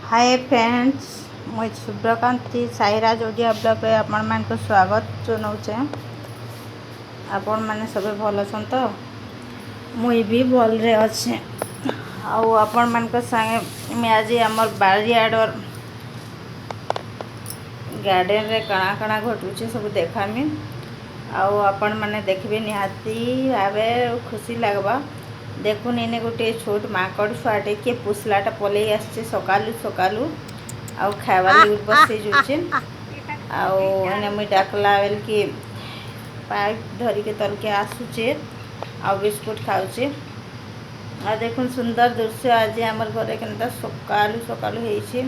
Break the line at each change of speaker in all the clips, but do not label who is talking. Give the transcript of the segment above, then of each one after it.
ହାଏ friends, ମୁଇଁ ଶୁଭ୍ରକାନ୍ତି ସାଇରାଜ ଓଡ଼ିଆ ବ୍ଲଗ୍ରେ ଆପଣମାନଙ୍କୁ ସ୍ୱାଗତ ଜଣାଉଛେ। ଆପଣମାନେ ସବେ ଭଲ ଅଛନ୍ ତ? ମୁଇଁ ବି ଭଲରେ ଅଛେ। ଆଉ ଆପଣମାନଙ୍କ ସାଙ୍ଗେ ମୁଇଁ ଆଜି ଆମର୍ ବାରିଆଡ଼ର ଗାର୍ଡ଼େନରେ କାଣା କାଣା ଘଟୁଛେ ସବୁ ଦେଖାମି। ଆଉ ଆପଣମାନେ ଦେଖିବେ, ନିହାତି ଭାବେ ଖୁସି ଲାଗ୍ବା। ଦେଖୁନ୍, ଏନେ ଗୋଟେ ଛୋଟ ମାଙ୍କଡ଼ ଛୁଆଟେ କିଏ ପୁଷଲାଟା ପଲେଇ ଆସିছে ସକାଲୁ ସକାଲୁ ଆଉ ଖାଇବାର୍ ଲାଗି ବସି ଯାଉଛେ। ଆଉ ଏନେ ମୁଇଁ ଡାକଲା ବେଲକି ପାଇପ୍ ଧରିକି ତଲକେ ଆସୁଛେ ଆଉ ବିସ୍କୁଟ ଖାଉଛେ। ଆଉ ଦେଖୁନ୍, ସୁନ୍ଦର ଦୃଶ୍ୟ ଆଜି ଆମର ଘରେ କେନ୍ତା ସକାଲୁ ସକାଲୁ ହେଇଛି।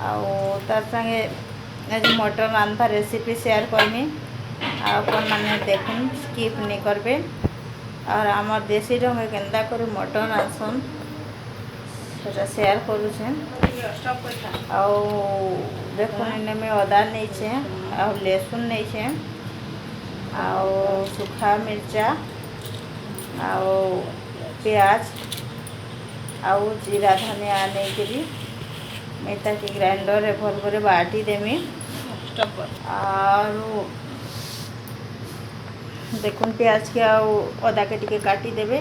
ଆଉ ତାର ସାଙ୍ଗେ ଆଜି ମଟନ୍ ରାନ୍ଧବା ରେସିପି ସେୟାର କରମି, ଆଉ ଆପଣମାନେ ଦେଖୁନ୍, ସ୍କିପ୍ ନେଇ କରବେ। ଆର୍ ଆମର୍ ଦେଶୀ ଢଙ୍ଗେ କେନ୍ତା କରି ମଟନ୍ ରାନ୍ଧସନ୍, ସେଟା ସେୟାର କରୁଛେଁ। ଆଉ ଦେଖୁନ୍, ଏନେ ମୁଇଁ ଅଦା ନେଇଛେଁ ଆଉ ଲେସୁନ୍ ନେଇଛେଁ ଆଉ ଶୁଖା ମିର୍ଚା ଆଉ ପିଆଜ ଆଉ ଜିରା ଧନିଆ ନେଇକିରି ମୁଇଁ ତାକେ ଗ୍ରାଇଣ୍ଡରରେ ଭଲ୍ କରି ବାଟି ଦେମି। ଆରୁ ଦେଖୁନ୍, ପିଆଜକେ ଆଉ ଅଦାକେ ଟିକେ କାଟିଦେବେ।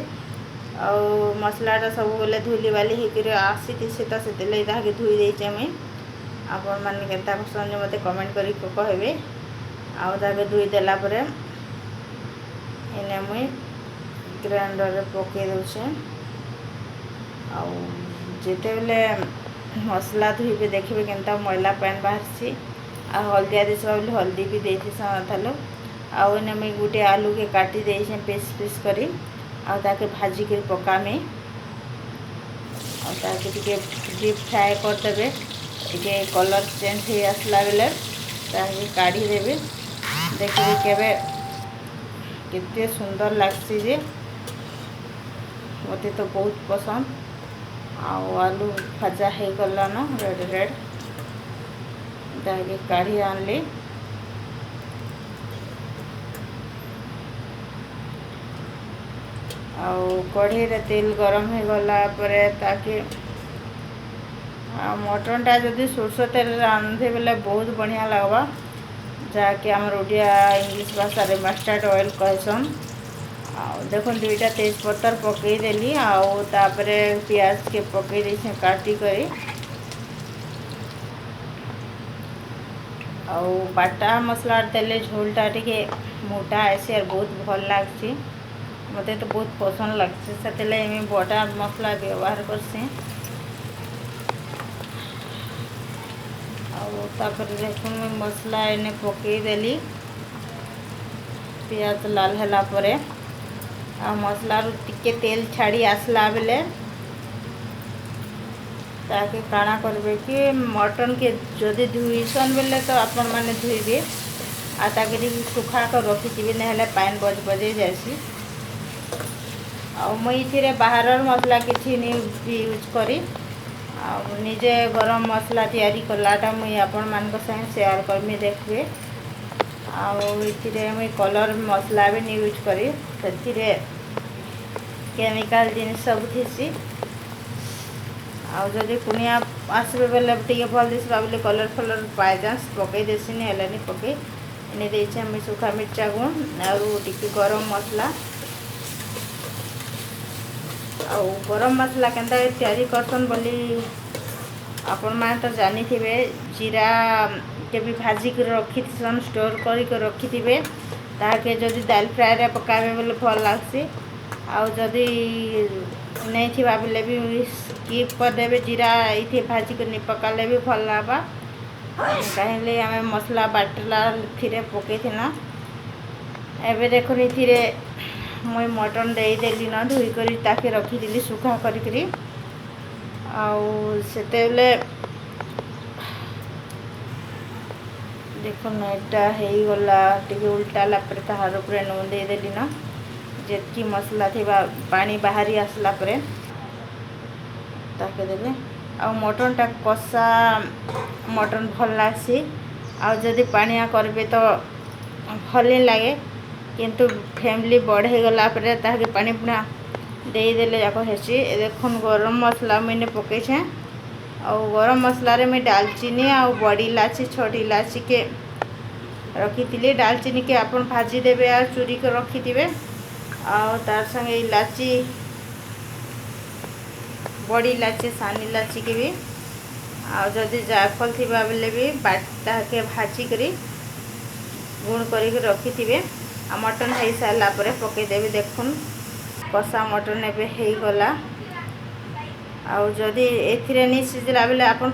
ଆଉ ମସଲାଟା ସବୁବେଲେ ଧୁଲି ବାଲି ହେଇକିରି ଆସିଥିସି ତ ସେଥିର୍ଲାଗି ତାହାକେ ଧୁଇ ଦେଇଛେ ମୁଇଁ। ଆପଣମାନେ କେନ୍ତା କରସନ୍ ଯେ ମୋତେ କମେଣ୍ଟ କରି କହିବେ। ଆଉ ତାକେ ଧୁଇ ଦେଲା ପରେ ଏନେ ମୁଇଁ ଗ୍ରାଇଣ୍ଡରରେ ପକେଇ ଦଉଛେ। ଆଉ ଯେତେବେଲେ ମସଲା ଧୋଇବେ, ଦେଖିବେ କେନ୍ତା ମଇଲା ପାଏନ୍ ବାହାରିସି। ଆଉ ହଳଦିଆ ଦିଶବା ବୋଲି ହଳଦୀ ବି ଦେଇଥିସନ୍ ଅଧା ଲୋକ୍। ଆଉ ଏନେ ମୁଇଁ ଗୁଟେ ଆଲୁକେ କାଟି ଦେଇଛେଁ ପିସ୍ ପିସ୍ କରି ଆଉ ତାକେ ଭାଜିକିରି ପକାମି। ଆଉ ତାକେ ଟିକେ ଡିପ୍ ଫ୍ରାଏ କରିଦେବେ। ଟିକେ କଲର୍ ଚେଞ୍ଜ ହେଇ ଆସିଲା ବେଲେ ତାହାକେ କାଢ଼ିଦେବେ। ଦେଖିବେ କେବେ କେତେ ସୁନ୍ଦର ଲାଗ୍ସି ଯେ, ମୋତେ ତ ବହୁତ ପସନ୍ଦ। ଆଉ ଆଲୁ ଭଜା ହେଇଗଲାନ ରେଡ଼ ରେଡ଼, ତାହାକେ କାଢ଼ି ଆଣିଲି। ଆଉ କଢ଼େଇରେ ତେଲ ଗରମ ହେଇଗଲା ପରେ ତାକେ ଆଉ ମଟନ୍ଟା ଯଦି ସୋରିଷ ତେଲରେ ରାନ୍ଧି ବେଲେ ବହୁତ ବଢ଼ିଆ ଲାଗ୍ବା, ଯାହାକି ଆମର ଓଡ଼ିଆ ଇଂଲିଶ ଭାଷାରେ ମଷ୍ଟାର୍ଡ଼ ଅଏଲ୍ କହେସନ୍। ଆଉ ଦେଖୁନ୍, ଦୁଇଟା ତେଜପତର ପକେଇଦେଲି ଆଉ ତାପରେ ପିଆଜକେ ପକେଇ ଦେଇଛେଁ କାଟି କରି। ଆଉ ବାଟା ମସଲା ଦେଲେ ଝୋଲଟା ଟିକେ ମୋଟା ଆଏସି ଆର୍ ବହୁତ ଭଲ୍ ଲାଗ୍ସି। ମୋତେ ତ ବହୁତ ପସନ୍ଦ ଲାଗ୍ସି, ସେଥିର୍ଲାଗି ମୁଇଁ ବଟା ମସଲା ବ୍ୟବହାର କର୍ସି। ଆଉ ତାପରେ ଦେଖୁନ୍, ମୁଇଁ ମସଲା ଏନେ ପକେଇଦେଲି ପିଆଜ ଲାଲ ହେଲା ପରେ। ଆଉ ମସଲାରୁ ଟିକେ ତେଲ ଛାଡ଼ି ଆସିଲା ବେଲେ ତାକେ କାଣା କରିବେ କି ମଟନ୍କେ ଯଦି ଧୁଇସନ୍ ବେଲେ ତ ଆପଣମାନେ ଧୁଇବେ ଆଉ ତାକେ ଟିକେ ଶୁଖା କରି ରଖିଥିବେ, ନହେଲେ ପାଏନ୍ ବଜ ବଜେଇ ଯାଏସି। ଆଉ ମୁଇଁ ଏଥିରେ ବାହାରର ମସଲା କିଛି ନି ୟୁଜ୍ କରି, ଆଉ ନିଜେ ଗରମ ମସଲା ତିଆରି କଲାଟା ମୁଇଁ ଆପଣମାନଙ୍କ ସାଙ୍ଗେ ସେୟାର କରମି, ଦେଖିବେ। ଆଉ ଏଥିରେ ମୁଇଁ କଲର୍ ମସଲା ବି ନି ୟୁଜ୍ କରି, ସେଥିରେ କେମିକାଲ ଜିନିଷ ସବୁ ଥିସି। ଆଉ ଯଦି କୁଣିଆ ଆସିବେ ବେଲେ ଟିକେ ଭଲ୍ ଦିଶବା ବୋଲି କଲର୍ ଫଲର୍ ବାଇଚାନ୍ସ ପକେଇ ଦେସି, ନି ହେଲେ ନି ପକେଇ। ଏନେ ଦେଇଛେ ମୁଇଁ ଶୁଖା ମିର୍ଚା ଗୁଣ୍ଡ ଆଉ ଟିକେ ଗରମ ମସଲା। ଆଉ ଗରମ ମସଲା କେନ୍ତା ତିଆରି କରସନ୍ ବୋଲି ଆପଣମାନେ ତ ଜାନିଥିବେ। ଜିରା କେ ବି ଭାଜିକି ରଖିଥିସନ୍, ଷ୍ଟୋର୍ କରିକି ରଖିଥିବେ। ତାହାକେ ଯଦି ଦାଲ୍ ଫ୍ରାଏରେ ପକାବେ ବୋଲେ ଭଲ୍ ଲାଗ୍ସି। ଆଉ ଯଦି ନେଇ ଥିବା ବେଲେ ବି ସ୍କିପ୍ କରିଦେବେ, ଜିରା ଏଇଥି ଭାଜିକି ନି ପକାଲେ ବି ଭଲ୍ ଲାଗ୍ବା। କାହିଁଲେ ଆମେ ମସଲା ବାଟିଲା ଥିରେ ପକେଇଥିନା। ଏବେ ଦେଖୁନ୍, ଏଥିରେ ମୁଇଁ ମଟନ୍ ଦେଇଦେଲି ନ, ଧୋଇକରି ତାକେ ରଖିଥିଲି ଶୁଖା କରିକିରି। ଆଉ ସେତେବେଲେ ଦେଖୁନ୍, ଏଇଟା ହେଇଗଲା। ଟିକେ ଉଲ୍ଟାଲା ପରେ ତାହାର ଉପରେ ନୁନ୍ ଦେଇଦେଲି ନ। ଯେତ୍କି ମସଲା ଥିବା ପାଣି ବାହାରି ଆସିଲା ପରେ ତାକେ ଦେବେ। ଆଉ ମଟନ୍ଟା କଷା ମଟନ୍ ଭଲ୍ ଲାଗ୍ସି। ଆଉ ଯଦି ପାଣିଆ କରିବେ ତ ଭଲ୍ ନି ଲାଗେ। କିନ୍ତୁ ଫ୍ୟାମିଲି ବଡ଼ ହେଇଗଲା ପରେ ତାହାକେ ପାଣି ପୁଣା ଦେଇଦେଲେ ଯାକ ହେସି। ଦେଖୁନ୍, ଗରମ ମସଲା ମୁଇଁ ପକେଇଛେଁ। ଆଉ ଗରମ ମସଲାରେ ମୁଇଁ ଡାଲଚିନି ଆଉ ବଡ଼ି ଇଲାଚି, ଛୋଟ ଇଲାଚିକେ ରଖିଥିଲି। ଡାଲଚିନିକେ ଆପଣ ଭାଜିଦେବେ ଆଉ ଚୁରିକି ରଖିଥିବେ। ଆଉ ତାର ସାଙ୍ଗେ ଇଲାଚି, ବଡ଼ି ଇଲାଚି, ସାନ ଇଲାଚିକେ ବି, ଆଉ ଯଦି ଜାୟଫଲ ଥିବା ବେଲେ ବି ତାହାକେ ଭାଜିକରି ଗୁଣ୍ଡ କରିକି ରଖିଥିବେ। ଆଉ ମଟନ୍ ହେଇସାରିଲା ପରେ ପକେଇଦେବେ। ଦେଖୁନ୍, କଷା ମଟନ୍ ଏବେ ହେଇଗଲା। ଆଉ ଯଦି ଏଥିରେ ନି ସିଝିଲା ବେଲେ ଆପଣ